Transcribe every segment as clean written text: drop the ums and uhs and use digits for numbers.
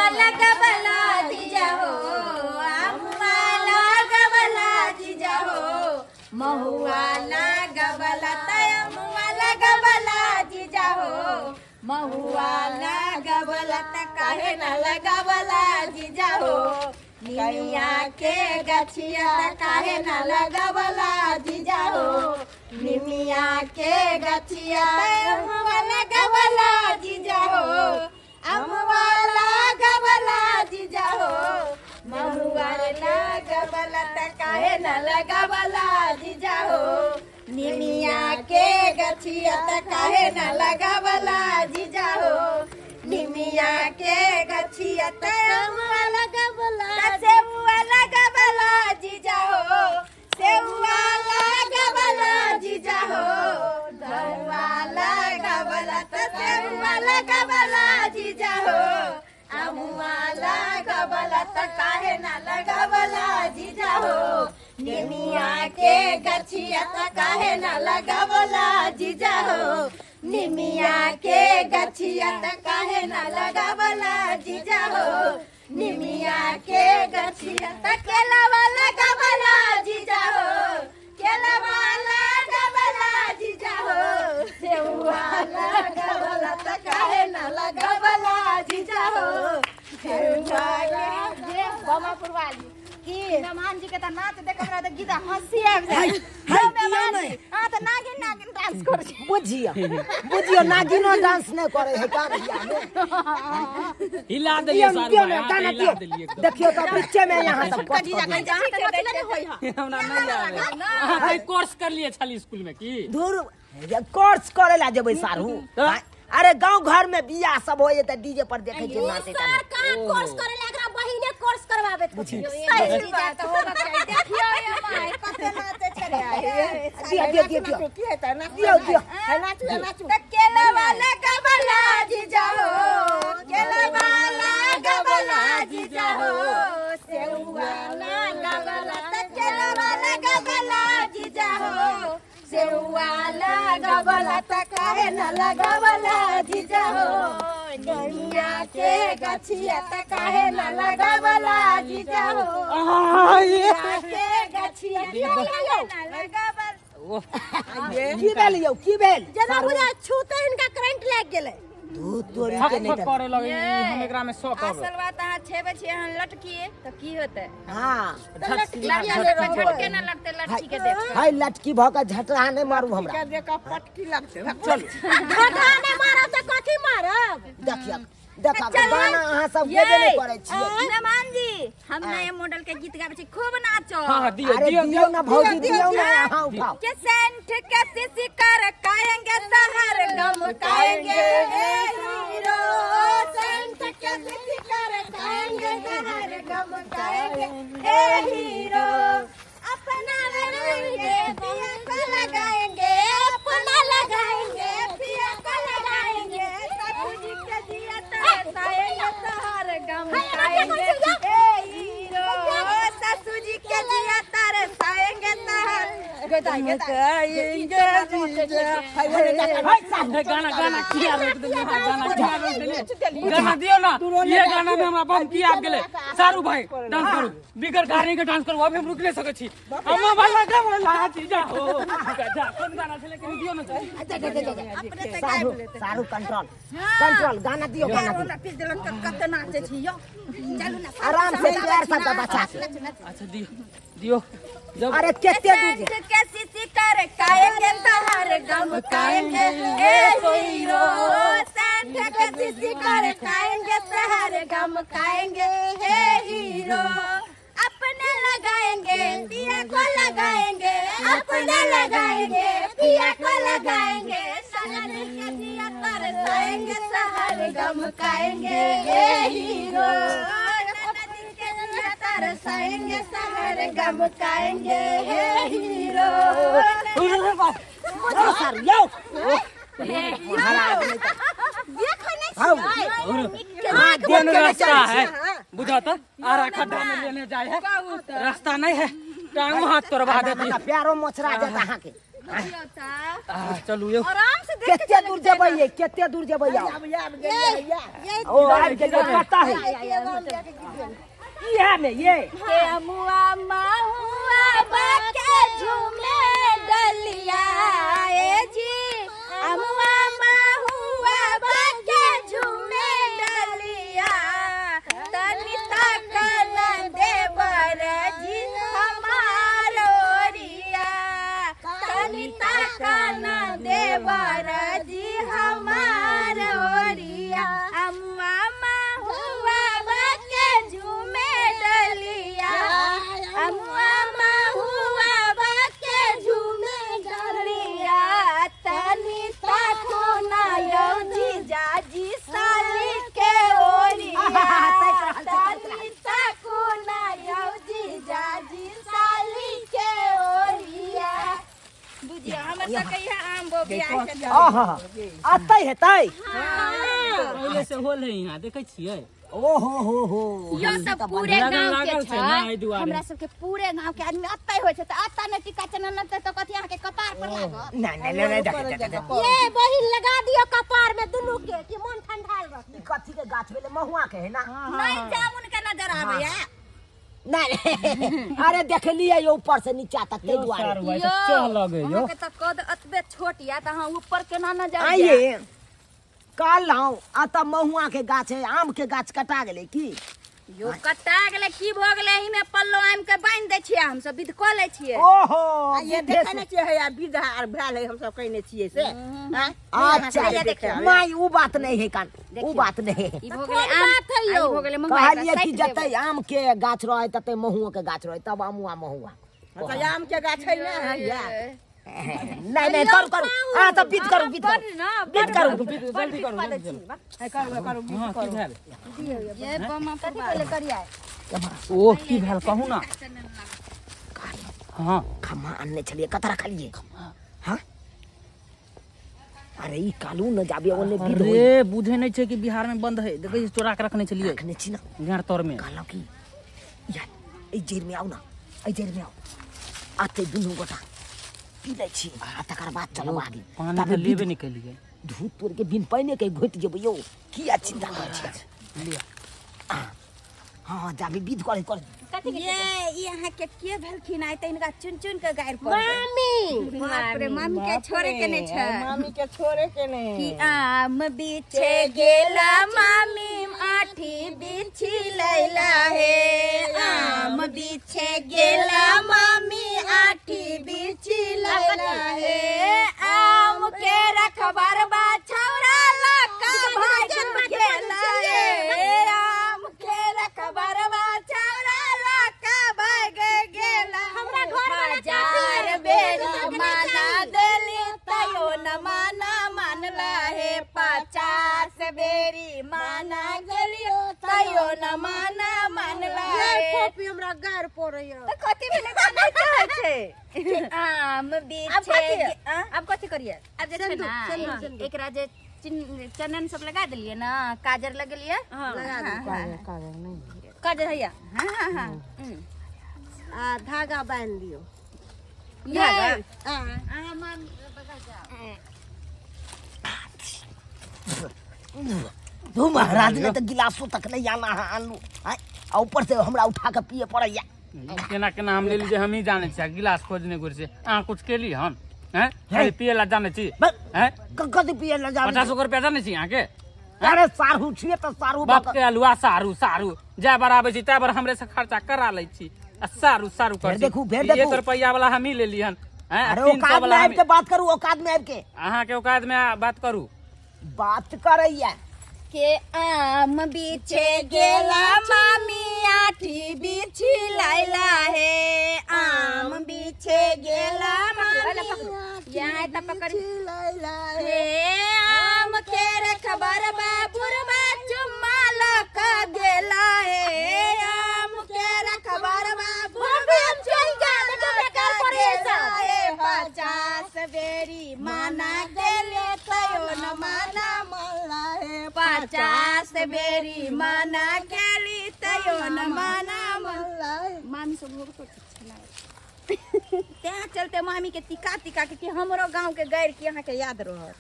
अमुआ लगबला जीजा हो अमुआ लगबला जीजा हो महुआ लगबला अमुआ लगबला जीजा हो महुआ लगबला त काहे न लगबला जीजा हो निमिया के गछिया त काहे न लगबला जीजा हो निमिया के गछिया अमुआ लगबला जीजा हो अमुआ लगबला जीजा हो महुआ लगबला त काहे न लगबला जीजा हो निमिया के गछिया त काहे न लगबला जीजा हो निमिया के गछिया त अमुआ लगबला सेउआ लगबला जीजा हो सेउआ लगबला जीजा हो धौआ लगबला त सेउआ लगबला जीजा हो अमुआ लगबला त काहे न लगबला जीजा हो निमिया के गछिया त काहे न लगबला जीजा हो निमिया के गछिया त काहे न लगबला जीजा हो निमिया के गछिया त केलावा लगबला जीजा हो केलावा लगबला जीजा हो सेउआ लगबला त काहे न लगबला जीजा हो सेउआ के बमापुर वाली की मेहमान जी के त नाच देख हमरा त गीता हंसी आबि जाय हाय किया नहीं हां त नागिन नागिन डांस कर छी बुझियो बुझियो नागिनो डांस नहीं करे है का भैया हिला देलिए सारू गाना दियो देखियो तो पीछे में यहां सब जीजा कहीं जहां त नाचले नहीं होई हमरा नहीं आवे अहाँ कोई कोर्स कर लिए छली स्कूल में की दूर कोर्स करे ला जेबै सारू। अरे गांव घर में बियाह सब होय त डीजे पर देखे छै नाचे सर कहां कोर्स करे ला एकरा बहिने कोर्स करवाबे सही जीजा त होगा चाहिए देखियो ये माय कते नाचे छले दियो दियो दियो दियो की है त नाचू दियो दियो है नाचू नाचू त केलावा लगबला जीजा हो केलावा लगबला जीजा हो सेउआ लगबला त केलावा लगबला जीजा हो सेउआ लगबला त काहे न लगबला जीजा हो निमिया के गछिया त काहे न लगबला जीजा हो के गछिया काहे न लगबला की भेल यौ की भेल जेना बुझा छूते हिनका करंट लागि गेलै दूध तोरी के नहीं करे लगे हम एकरा में शौक असल बात अहाँ छेबे छी अहाँ लटकिए त की होतै हां झटके न लगतै लटकी के देख हाय लटकी भ के झटरा नहीं मारू हमरा के देख पटकी लगतै चल झटरा नहीं मारब त कथी मारब देखियो देखा गाना अहाँ सब गेबे नहीं करै छियै मेहमान जी हम नया मॉडल के गीत गाबै छी खूब नाचो हां दियो दियो दियो ना भौजी दियो ना अहाँ उठाओ के सेंठ के सीसी कर काएंगे शहर गम काएंगे हीरो सेंठ के सीसी कर काएंगे शहर गम काएंगे ए हीरो अपना लगाएंगे पिया को लगाएंगे अपना लगाएंगे पिया को लगाएंगे सासू जी के दिया तरसाएंगे शहर गम काएंगे ए हीरो सासू जी के दिया तरसाएंगे शहर गाना गाना किया रोक देलिए गाना किया रोक देलिए गाना दियो ना ये गाना में हमरा बम किया आबि गेलै सारू भाई डांस करू बिगर गाने के डांस करू अभी हम रुक नहीं सकै छी हम वाला गाना जीजा हो जा कोन गाना छलै कनि दियो ना सारू सारू कंट्रोल कंट्रोल गाना दियो गाना दियो पीस देलक कते नाचे छी यो चलू ना आराम से पैर सब बचा के अच्छा दियो दियो जब अरे केते दूजे के सीसी कर काएंगे शहर गम काएंगे ए हीरो सेंठ के सीसी कर काएंगे शहर गम काएंगे हे हीरो अपने लगाएंगे पिया को लगाएंगे अपने लगाएंगे पिया को लगाएंगे शहर के दिया तरसाएंगे शहर गम काएंगे हे हीरो तरसाएंगे शहर गम काएंगे हे हीरो सर यो कौन रास्ता है बुझाता आरा खड्डा में लेने जाए है रास्ता नहीं है टांगो हाथ तोड़वा देती प्यारो मोचरा जाता अहाँ के। चलू यो आराम से देख केते दूर जेबै ये, केते दूर जेबै आओ। ओ आबि गेलियै कता है इहा में ये के अमुआ महुआ बाके झूमे डलिया ए जी अमुआ महुआ बाके झूमे डलिया तनी ताकन देवर जी हमार ओरिया तनी ताकन देवर जी हमार ओरिया अमुआ महुआ बाके झूमे डलिया अमुआ महुआ बाके झूमे डलिया तनी ताको ना यौ जीजा जी साली के ओरिया तनी ताको ना यौ जीजा जी साली के ओरिया। बुझियो हमर सबके यहाँ आम बो बियाह के आहा आतै हेतै पहिले से होल है यहाँ देखै छियै। ओ हो हो हो यो सब पूरे गांव के छै ना एहि छै, दुआरे। हमरा सबके पूरे गांव के आदमी अतै होय छै त अतै ने टीका चनन त कथी अहाँ के कपार पर लागत। ना ना ना देख देख देख ये बहिन लगा दियो कपार में दुनू के कि मन ठंडा रहत। ई कथी के गाछ भेलै महुआ के है ना? नहीं जामुन के नजर आबैया ना। अरे देखलियै यो ऊपर से नीचा तक ताहि दुआरे। सारू भाई तऽ चह लगे यो। अहाँ के त कद अतबे छोट या त अहाँ ऊपर केना नजर आइए कहलहुँ अतऽ महुआ के गाछ है, आम के गाछ कटा गेलै की? यो कटा गेलै की भ गेलै? एहि में पल्लो आम के बांधि दै छियै हम सब विध क लै छियै। ओहो ये देखै नै छियै हैया विध आर भेल है हम सब कहने छियै से। अच्छा माय उ बात नहीं है कान, उ बात नहीं है। ई भ गेलै आम ई भ गेलै महुआ। कहलियै कि जतै आम के गाछ रहै ततै महुओ के गाछ रहै तब आमुआ महुआ। तऽ आम के गाछ है ना हैया? नहीं नहीं करू करू हां तब विध करू विध करू विध करू जल्दी करू करू करू हां की भेल ये बम कथी पहिले करिया? ओ की भेल कहू ना। हां खम्मा आनने छलियै कत रखलियै? हां अरे ई कालू न जाबे ओने विध होई। अरे बुझे नै छै कि बिहार में बंद है, देखै चोरा के रखने छलियै। रखने छी ना गाड़ तर में। कहलौ कि यार एहि जेर में आउ ना, एहि जेर में आउ आते दुनू गोटा पी लै छी आ तकर बाद चलब आगे। पानी तऽ लेबे नै केलियै। धूप तोड़ के बिन पानि के घोटि जेबै यौ, किया चिंता करै छी? लिअ हां जाबे विध करे कर। ये ई अहाँ के के भेलखिन आइ त इनका चुन चुन के गारि पड़लै। मामी बाप रे मामी के छोड़े के नै छै, मामी के छोड़े के नै। कि आम बिछे गेला मामी आठी बिछी लैला हे आम बिछे गेला मामी आठी बिछी लैला हे आम के रखबर बा छौरा लका भाजन गेला हे आम के रखबर बा छौरा लका भाग गेला। हमरा घर वाला हजार बेर माना देली तयो न माना मानला हे 50 बेरी माना गेलियो तयो न माना मानला हे। कॉपी हमरा गार पड़ैया त कथि भेलै गाना कहै छै आम बिछे। अब कथि करिए? अब जे छै ना एकरा जे चनन सब लगा देलियै ना, काजर लगेलियै। लगा दू काजर नहीं काजर हैया। हां हां हां आ धागा बांध दियो धागा। हां माम बता जाओ तू महाराज ने तो गिलासो तक नहीं आना है आलू आ ऊपर से हमरा उठा के पिए पड़ैया। केना केना हम लेली जे हम ही जानै छी गिलास खोजने गुर से। अहाँ कुछ केली हन हैं? खाली पिए ला जानै छी हैं? कथी पिए ला जानै? 50 रुपया जानै छी अहाँ के? अरे सारू छियै त सारू बाप के अलुआ सारू सारू जाय बार आबै छी ताय बार हमरे से खर्चा करा लै छी आ सारू सारू कर देखू फेर देखू 1 रुपया वाला हम ही लेली हन हैं? अरे औकात में आबि के बात करू, औकात में आबि के अहाँ के औकात में बात करू। बात करैया के आम बिछे गेला मामी आठी बिछी लैला हे आम बिछे गेला मामी यहाँ त पकड़ लैला हे आम के रखबर बाबुरबा चुम्मा लक गेला हे आम के रखबर बाबुरबा चुम्मा लक गेला हे 50 बेरी माना गेले तयो न माना मानला हे 50 बेरी माना गेली तयो न माना मानला हे। मामी सब लोग तो अच्छा लागे। तें चलते मामी के तिका तिका के कि हमरो गांव के गैर की अहाँ के याद रहत।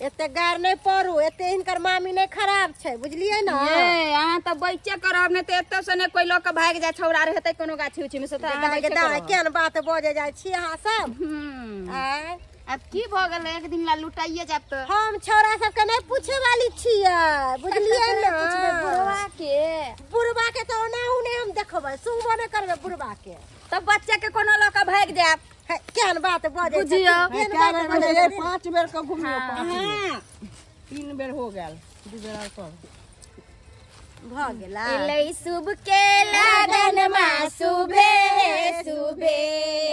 एते गार नहीं पड़ू, एते हिनकर मामी नहीं खराब छै, बुझलियै ना? ए अहाँ त बच्चे करब ने त एतौ से ने कोई लऽ के भागि जाय छौड़ा रहतै कोनो गाछी उछी में से त अहाँ दाइ केहन बात बजै जाइ छी अहाँ सब। आय अब की भ गेल एक दिन ला लुटाइए जाब त हम छौड़ा सब के नहीं पूछे वाली छियै, बुझलियै ना? पूछबै बुढ़वा के, बुढ़वा के त ओनाहु नै हम देखबै, सुनबो नै करबै बुढ़वा के। तब बच्चा के कोनो लऽ के भागि जायब। केहन बात बजै बुझियौ। 5 बेर के घुमियो, 5 बेर 3 बेर हो गेल, 2 बेर और कर भ गेला। एलै शुभ के लगन मा सुबे सुबे,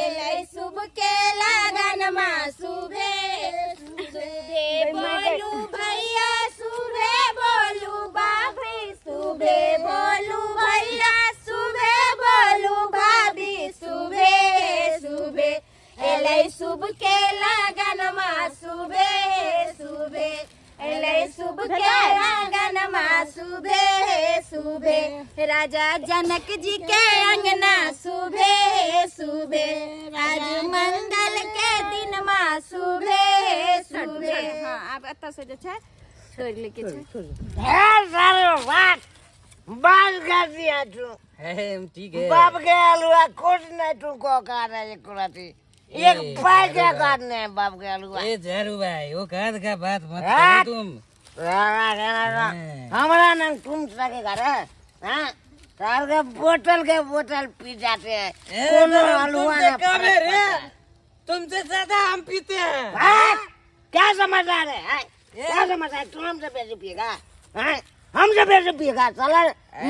एलै शुभ के लगन मा सुबे सुबे, बोलू भैया सुबे, बोलू भाभी सुबे, बोलू भैया सुबे, बोलू भाभी सुबे सुबे, एलै शुभ के लगन मा सुबे सुबे, एलै शुभ के लगन मा सुबे सुबे, राजा जनक जी के अंगना सुबे सुबे, आज मंगल के दिन मा सुबे सुबे। हाँ आब एतऽ से जे छै छोड़ि ले के छै। बात बाल कर दिया तू, ठीक है बाप के हलवा कुछ नहीं तू को खा रहा है कुराती, एक पाई क्या काटने है बाप के हलवा। ए जरू भाई वो काट का बात मत करो तुम, हमारा नाम तुम सकेगा रे। हाँ सार के बोतल पी जाते हैं, कोनो हलवा ना कम है रे, तुमसे ज्यादा हम पीते हैं। क्या समझ आ रहे है, क्या समझ आ रहा है? तुम हमसे पैसे पिएगा, हमसे पैसे पिएगा साला,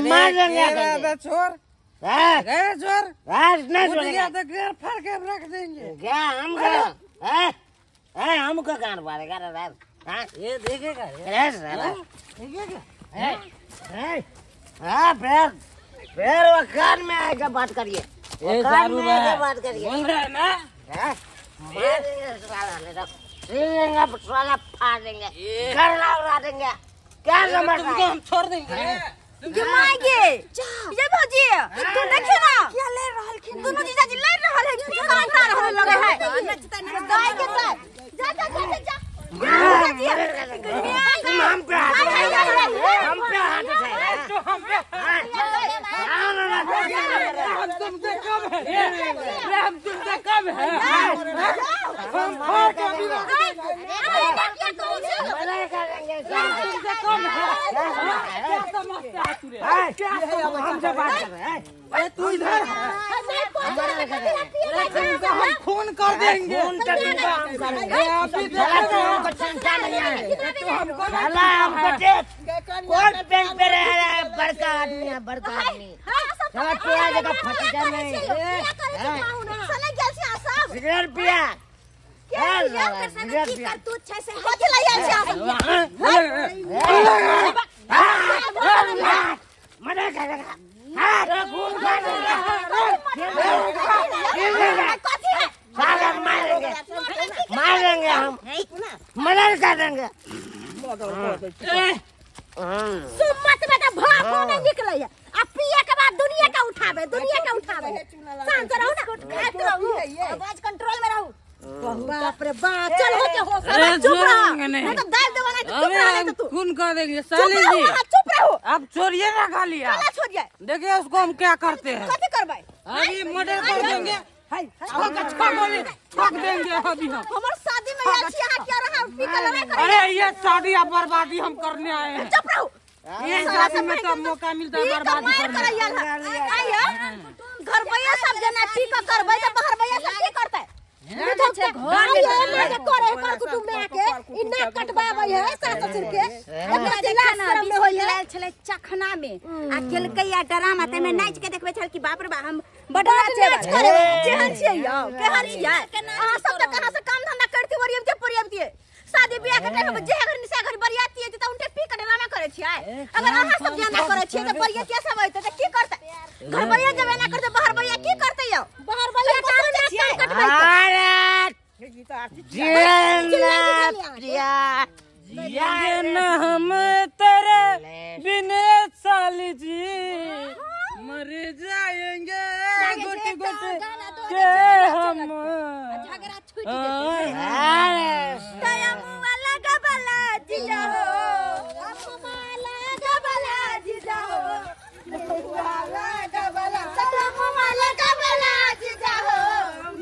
मार देंगे। छोड़ छोड़ नहीं छोड़ेगा तो घर फाड़ के रख देंगे। क्या हमको हमको कान मारेगा रे? ये देखेगा रे साला, देखेगा। हाँ फिर वो कान में आएगा बात करिए, कान में आएगा बात करिए, बोल रहा है ना? साला साला फाड़ देंगे, घर उड़ा देंगे। क्या समझ तुमको हम छोड़ देंगे। ये माय गे, ये भौजी तू देखियो ना क्या ले रहल खिन, दोनों जीजाजी लड़ रहल है, पी के उठा रहल लगे है। दाई के साथ जा जा जा जा तुम हम पे हाथ उठाए, हम पे हाथ उठाए, हम पे हम तुमसे कम है, हम तुमसे कम है, हम फाड़ के भी रख देंगे, तुमसे कम है। क्या समझता है तू रे? हमसे बात कर रहे हैं तू इधर, तुमको हम खून कर देंगे, खून कर देंगे। हमको चिंता नहीं है, साला हमको देख कोट पेंट पे रह रहा है, बड़का आदमी है, बड़का आदमी साला तोरा जगह फट जा नहीं। सिगरेट पिया सिगरेट पिया मदद करेगा, साला मारेंगे, मारेंगे हम, मदद कर देंगे। सुमत में तो भापो नहीं निकले है, अब पिए के बाद दुनिया का उठावे, दुनिया का उठावे। शांत रहो ना, खात रहो, आवाज कंट्रोल में रहो। बाप रे बाप, चल हो के हो, चुप रहो, नहीं तो दाल देवा नहीं तो चुप रहो, नहीं तो तू खून कर देंगे साली जी। चुप रहो, अब छोड़िए ना गालियां, छोड़िए, देखिए उसको हम क्या करते हैं। कथी करबै? अभी मर्डर कर देंगे, ठोक देंगे अभी हम। हमर शादी में आयल छी अहाँ क्या रहा पी के लड़ाई करे? अरे ये शादी अब बर्बादी हम करने आए हैं। चुप रहो, ये शादी में तो मौका मिलता है बर्बादी करने। घर भैया सब जना पी के करबै त बाहर भैया सब की करतै? घर में के करे कर कुटुंब में आके ई नाक कटवाबै है सास ससुर के, एकरा से लाज शरम में होय है। छलै चखना में आ केलकै आ डरामा ते में नाच के देखबै छल कि बाप रे बा हम बड नाच करे केहन छियै यौ, केहन छियै अहाँ सब? त कहाँ से काम धंधा करती वरियमते परियमते शादी बियाह के टाइम में जे घर निशा घर बरियाती है त उनटे पी के डरामा करे छियै। अगर अहाँ सब जना करे छियै त बरियातिया सब होइते त की करतै? घर बरिया जब एना करतै बाहर बरिया की करतै यौ? बाहर बरिया काम नाक कटबै। अरे ये न हम तेरे बिने साली जी मर जाएंगे। गोटे गोटे गाना दो के हम झगड़ा छूट जेतै। अरे लगबला जीजा हो, अमुआ लगबला जीजा हो, महुआ लगबला, अमुआ लगबला जीजा हो,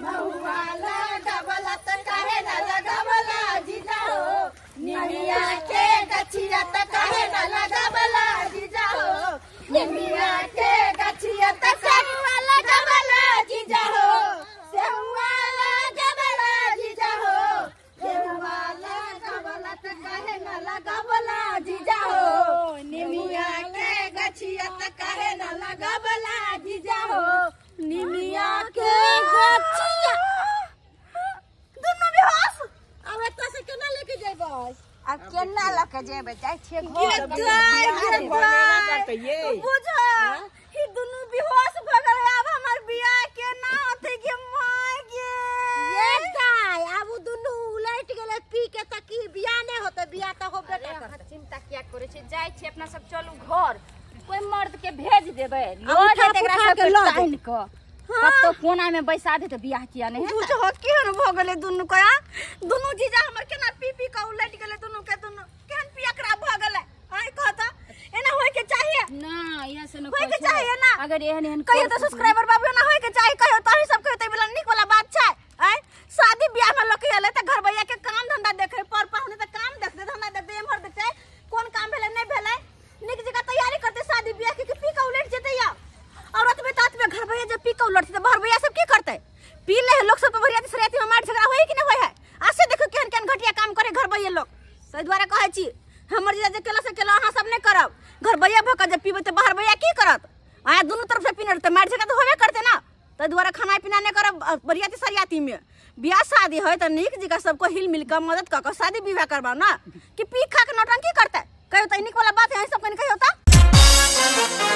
महुआ लगबला त काहे न लगबला जीजा हो, निमिया के गछिया त काहे न लगबला जीजा हो, निमिया के गछिया त सेहुआ लगबला जीजा हो, सेहुआ लगबला जीजा हो, सेहुआ लगबला त काहे न लगबला जीजा हो, निमिया के गछिया त काहे न लगबला जीजा हो, निमिया के गछिया। दुनू बेहोश। अब एतऽ से केना लेके जेबै? अब केना लऽ के जेबै? जाइ छियै घर। बुझ ई दुनू बेहोश भऽ गेलै, आब हमर बियाह केना होतै गे माय गे। ये दाय आब उ दुनू उलटि गेलै पी के त की बियाह नहि होतै? बियाह तऽ होबे अरे अहाँ चिंता किया करै छी, जाइ छी अपना सब चलू घर, कोई मर्द के भेज देबै लऽ जेतै एकरा सबके तानि कऽ कतौ कोना में बैसा देतै, बियाह किया नहि हेतै? बुझ केहन भऽ गेलै दुनू के, दुनू जीजा हमर केना पी पी के उलटि गेलै, दुनू के दुनू केहन पियकरा भऽ गेलै। आइ कह त एना होय के चाहिए ना, इहा से न होय के चाहिए ना। अगर एहन एहन कहियो त सब्सक्राइबर बाबू एना होय के चाही, कहियो त अहीं सब कहियो त ई वाला नीक वाला बात छै। आइ शादी बियाह में लोक एलै त घरबैया के काम धंधा देखे, पर पाहुने त काम देखते धंधा देखते, एम्हर देखते कोन काम भेलै नहि भेलै, नीक जकाँ तैयारी करते शादी बियाह के, पी के उलटि जेतै या और अतबे त अतबे घरबैया जे पी के उलटतै त घरबैया सब की करतै? पी ले लोक सब त बरियाती सरियाती में मारि झगड़ा होय कि नहि होय है? आसे देखो केहन केहन घटिया काम करे घरबैया लोक। ताहि दुआरे कहै छी हमर जीजा जे केला से केला, अहाँ सब नहि करब। घरबैया भऽ कऽ जे पीबै तऽ बाहरबैया की करत? अहाँ दुनू तरफ से पीने रहतै, मारि झगड़ा तऽ होबे करतै ना। ताहि दुआरे खाना पीना नहि करब बरियाती सरियाती में। बियाह शादी है तऽ नीक जकाँ सबको हिल मिल कऽ मदद कऽ कऽ शादी विवाह करबाउ ना, कि पी खा के नौटंकी करतै? कहियो तऽ नीक वाला बात है, अहीं सब कनि कहियो तऽ।